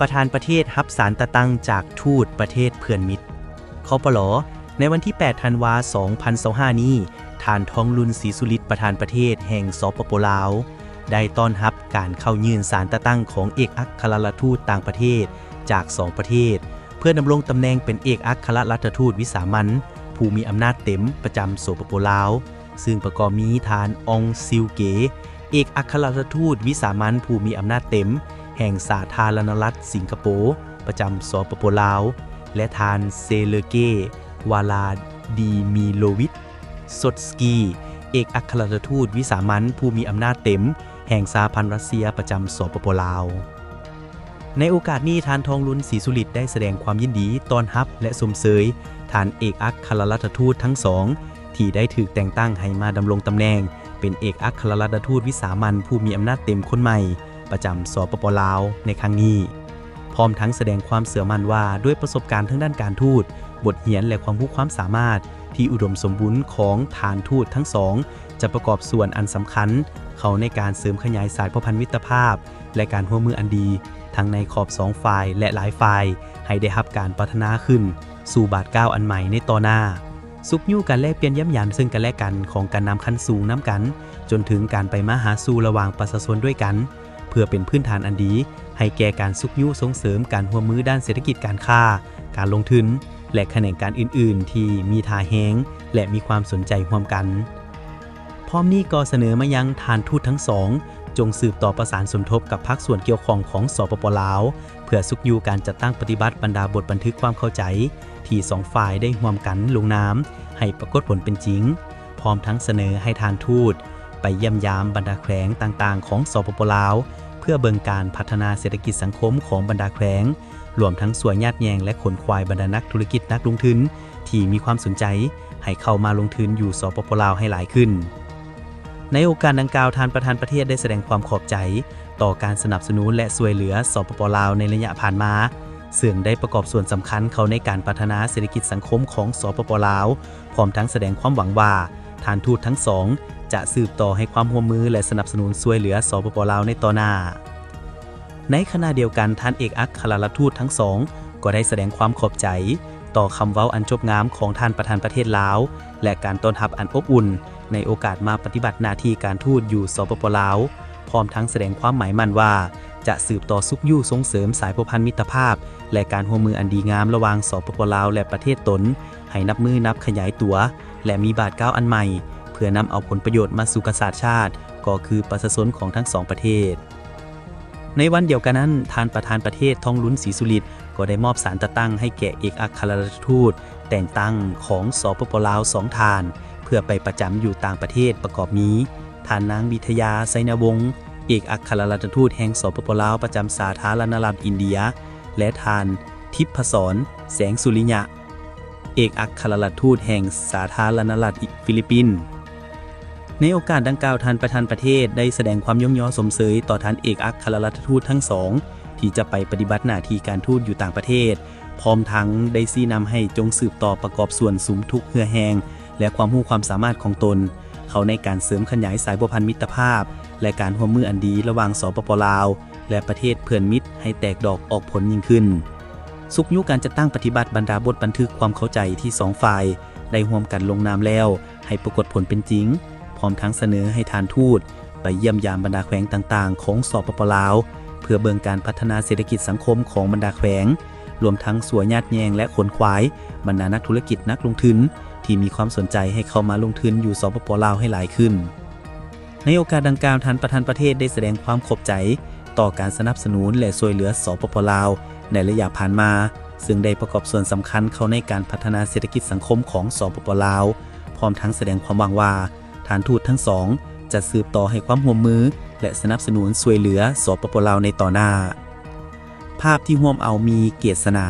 ປະທານປະເທດຮັບສານຕາຕັ້ງຈາກທູດປະເທດເພື່ອນມິດ ຄປລ. ໃນວັນທີແປດ ທັນວາ ສອງພັນຊາວຫ້ານີ້, ທ່ານ ທອງລຸນ ສີສຸລິດ ປະທານປະເທດແຫ່ງ ສປປ ລາວ ໄດ້ຕ້ອນຮັບການເຂົ້າຍື່ນສານຕາຕັ້ງຂອງເອກອັກຄະລັດຖະທູດຕ່າງປະເທດຈາກສອງປະເທດ ເພື່ອດຳລົງຕຳແໜ່ງເປັນເອກອັກຄະລັດຖະທູດວິສາມັນຜູ້ມີອຳນາດເຕັມປະຈຳ ສປປ ລາວ ຊຶ່ງປະກອບມີທ່ານ ອອງ ຊິວເກ ເອກອັກຄະລັດຖະທູດວິສາມັນຜູ້ມີອຳນາດເຕັມແຫ່ງສາທາລະນະລັດສິງກະໂປ ປະຈຳ ສປປ ລາວ ແລະ ທ່ານ ເຊເລີເກ ວາລາດີມີໂລວິດ ສົດສະກີ ເອກອັກຄະລັດຖະທູດວິສາມັນຜູ້ມີອຳນາດເຕັມແຫ່ງສະຫະພັນຣັດເຊຍປະຈຳ ສປປ ລາວ. ໃນໂອກາດນີ້, ທ່ານ ທອງລຸນ ສີສຸລິດ ໄດ້ສະແດງຄວາມຍິນດີຕ້ອນຮັບ ແລະ ຊົມເຊີຍທ່ານເອກອັກຄະລັດຖະທູດທັງສອງ ທີ່ໄດ້ຖືກແຕ່ງຕັ້ງໃຫ້ມາດຳລົງຕຳແໜ່ງເປັນເອກອັກຄະລັດຖະທູດວິສາມັນຜູ້ມີອຳນາດເຕັມຄົນໃໝ່ປະຈຳ ສປປ ລາວ ໃນຄັ້ງນີ້. ພ້ອມທັງສະແດງຄວາມເຊື່ອໝັ້ນວ່າ ດ້ວຍປະສົບການທາງດ້ານການທູດ, ບົດຮຽນ ແລະ ຄວາມຮູ້ຄວາມສາມາດທີ່ອຸດົມສົມບູນຂອງທ່ານທູດທັງສອງ ຈະປະກອບສ່ວນອັນສຳຄັນເຂົ້າໃນການເສີມຂະຫຍາຍສາຍພົວພັນມິດຕະພາບ ແລະ ການຮ່ວມມືອັນດີ ທັງໃນຂອບສອງຝ່າຍ ແລະ ຫຼາຍຝ່າຍ ໃຫ້ໄດ້ຮັບການພັດທະນາຂຶ້ນສູ່ບາດກ້າວອັນໃໝ່ໃນຕໍ່ໜ້າ, ຊຸກຍູ້ການແລກປ່ຽນຢ້ຽມຢາມເຊິ່ງກັນແລະກັນຂອງການນຳຂັ້ນສູງນຳກັນ, ຈົນເຖິງການໄປມາຫາສູ່ລະຫວ່າງປະຊາຊົນດ້ວຍກັນ, ເພື່ອເປັນພື້ນຖານອັນດີໃຫ້ແກ່ການຊຸກຍູ້ສົ່ງເສີມການຮ່ວມມືດ້ານເສດຖະກິດການຄ້າ, ການລົງທຶນ ແລະ ຂະແໜງການອື່ນໆທີ່ມີທ່າແຮງ ແລະ ມີຄວາມສົນໃຈຮ່ວມກັນ. ພ້ອມນີ້ກໍສະເໜີມາຍັງທ່ານທູດທັງສອງ ຈົ່ງສືບຕໍ່ປະສານສົມທົບກັບພາກສ່ວນກ່ຽວຂ້ອງຂອງ ສປປ ລາວ ເພື່ອຊຸກຍູ້ການຈັດຕັ້ງປະຕິບັດບັນດາບົດບັນທຶກຄວາມເຂົ້າໃຈທີ່ສອງຝ່າຍໄດ້ຮ່ວມກັນລົງນາມໃຫ້ປາກົດຜົນເປັນຈິງ, ພ້ອມທັງສະເໜີໃຫ້ທ່ານທູດໄປຢ້ຽມຢາມບັນດາແຂວງຕ່າງໆຂອງ ສປປ ລາວ ເພື່ອເບິ່ງການພັດທະນາເສດຖະກິດສັງຄົມຂອງບັນດາແຂວງ, ລວມທັງຊ່ວຍຍາດແຍ່ງ ແລະ ຂົນຂວາຍບັນດານັກທຸລະກິດນັກລົງທຶນທີ່ມີຄວາມສົນໃຈໃຫ້ເຂົ້າມາລົງທຶນຢູ່ ສປປ ລາວ ໃຫ້ຫຼາຍຂຶ້ນ. ໃນໂອກາດດັ່ງກ່າວ, ທ່ານປະທານປະເທດໄດ້ສະແດງຄວາມຂອບໃຈຕໍ່ການສະໜັບສະໜູນ ແລະ ຊ່ວຍເຫຼືອ ສປປ ລາວ ໃນໄລຍະຜ່ານມາ, ເຊິ່ງໄດ້ປະກອບສ່ວນສຳຄັນເຂົ້າໃນການພັດທະນາເສດຖະກິດສັງຄົມຂອງ ສປປ ລາວ, ພ້ອມທັງສະແດງຄວາມຫວັງວ່າ ທ່ານທູດທັງສອງຈະສືບຕໍ່ໃຫ້ຄວາມຮ່ວມມື ແລະ ສະໜັບສະໜູນຊ່ວຍເຫຼືອ ສປປ ລາວ ໃນຕໍ່ໜ້າ. ໃນຂະນະດຽວກັນ, ທ່ານເອກອັກຄະລັດຖະທູດທັງສອງກໍໄດ້ສະແດງຄວາມຂອບໃຈຕໍ່ຄຳເວົ້າອັນຈົບງາມຂອງທ່ານປະທານປະເທດລາວ ແລະ ການຕ້ອນຮັບອັນອົບອຸ່ນໃນໂອກາດມາປະຕິບັດໜ້າທີ່ການທູດຢູ່ ສປປ ລາວ, ພ້ອມທັງສະແດງຄວາມໝາຍໝັ້ນວ່າ ຈະສືບຕໍ່ຊຸກຍູ້ສົ່ງເສີມສາຍພົວພັນມິດຕະພາບ ແລະ ການຮ່ວມມືອັນດີງາມລະຫວ່າງ ສປປ ລາວ ແລະ ປະເທດຕົນ ໃຫ້ນັບມື້ນັບຂະຫຍາຍຕົວ ແລະ ມີບາດກ້າວອັນໃໝ່ ເພື່ອນຳເອົາຜົນປະໂຫຍດມາສູ່ກະຊາດຊາດ ກໍຄືປະຊາຊົນຂອງທັງສອງປະເທດ. ໃນວັນດຽວກັນນັ້ນ, ທ່ານປະທານປະເທດ ທອງລຸນ ສີສຸລິດ ກໍໄດ້ມອບສານຕະຕັ້ງໃຫ້ແກ່ເອກອັກຄະລັດຖະທູດແຕ່ງຕັ້ງຂອງ ສປປ ລາວ ສອງທ່ານ ເພື່ອໄປປະຈຳຢູ່ຕ່າງປະເທດ ປະກອບມີ ທ່ານນາງ ວິທະຍາ ໄຊນະວົງ ເອກອັກຄະລັດຖະທູດແຫ່ງ ສປປ ລາວ ປະຈຳສາທາລະນະລັດອິນເດຍ ແລະ ທ່ານ ທິບພະສອນ ແສງສຸລິຍະ ເອກອັກຄະລັດຖະທູດແຫ່ງສາທາລະນະລັດຟີລິບປິນ. ໃນໂອກາດດັ່ງກ່າວ, ທ່ານປະທານປະເທດໄດ້ສະແດງຄວາມຍ້ອງຍໍຊົມເຊີຍຕໍ່ທ່ານເອກອັກຄະລັດຖະທູດທັງສອງ ທີ່ຈະໄປປະຕິບັດໜ້າທີ່ການທູດຢູ່ຕ່າງປະເທດ, ພ້ອມທັງໄດ້ຊີ້ນຳໃຫ້ຈົ່ງສືບຕໍ່ປະກອບສ່ວນສຸມທຸກເຫື່ອແຮງ ແລະ ຄວາມຮູ້ຄວາມສາມາດຂອງຕົນ ເຂົ້າໃນການເສີມຂະຫຍາຍສາຍພົວພັນມິດຕະພາບ ແລະ ການຮ່ວມມືອັນດີລະຫວ່າງ ສປປ ລາວ ແລະ ປະເທດເພື່ອນມິດໃຫ້ແຕກດອກອອກຜົນຍິ່ງຂຶ້ນ. ຊຸກຍູ້ການຈັດຕັ້ງປະຕິບັດບັນດາບົດບັນທຶກຄວາມເຂົ້າໃຈທີ່ສອງຝ່າຍໄດ້ຮ່ວມກັນລົງນາມແລ້ວ ໃຫ້ປາກົດຜົນເປັນຈິງ, ພ້ອມທັງສະເໜີໃຫ້ທ່ານທູດໄປຢ້ຽມຢາມບັນດາແຂວງຕ່າງໆຂອງ ສປປ ລາວ ເພື່ອເບິ່ງການພັດທະນາເສດຖະກິດສັງຄົມຂອງບັນດາແຂວງ, ລວມທັງຊ່ວຍຍາດແຍ່ງ ແລະ ຂົນຂວາຍບັນດານັກທຸລະກິດນັກລົງທຶນທີ່ມີຄວາມສົນໃຈໃຫ້ເຂົ້າມາລົງທຶນຢູ່ ສປປ ລາວ ໃຫ້ຫຼາຍຂຶ້ນ. ໃນໂອກາດດັ່ງກ່າວ, ທ່ານປະທານປະເທດໄດ້ສະແດງຄວາມຂອບໃຈຕໍ່ການສະໜັບສະໜູນ ແລະ ຊ່ວຍເຫຼືອ ສປປ ລາວ ໃນໄລຍະຜ່ານມາ, ເຊິ່ງໄດ້ປະກອບສ່ວນສຳຄັນເຂົ້າໃນການພັດທະນາເສດຖະກິດສັງຄົມຂອງ ສປປ ລາວ, ພ້ອມທັງສະແດງຄວາມຫວັງວ່າ ທ່ານທູດທັງສອງຈະສືບຕໍ່ໃຫ້ຄວາມຮ່ວມມື ແລະ ສະໜັບສະໜູນຊ່ວຍເຫຼືອ ສປປ ລາວ ໃນຕໍ່ໜ້າ. ພາບທີ່ຮ່ວມເອົາມີເກດສະໜາ.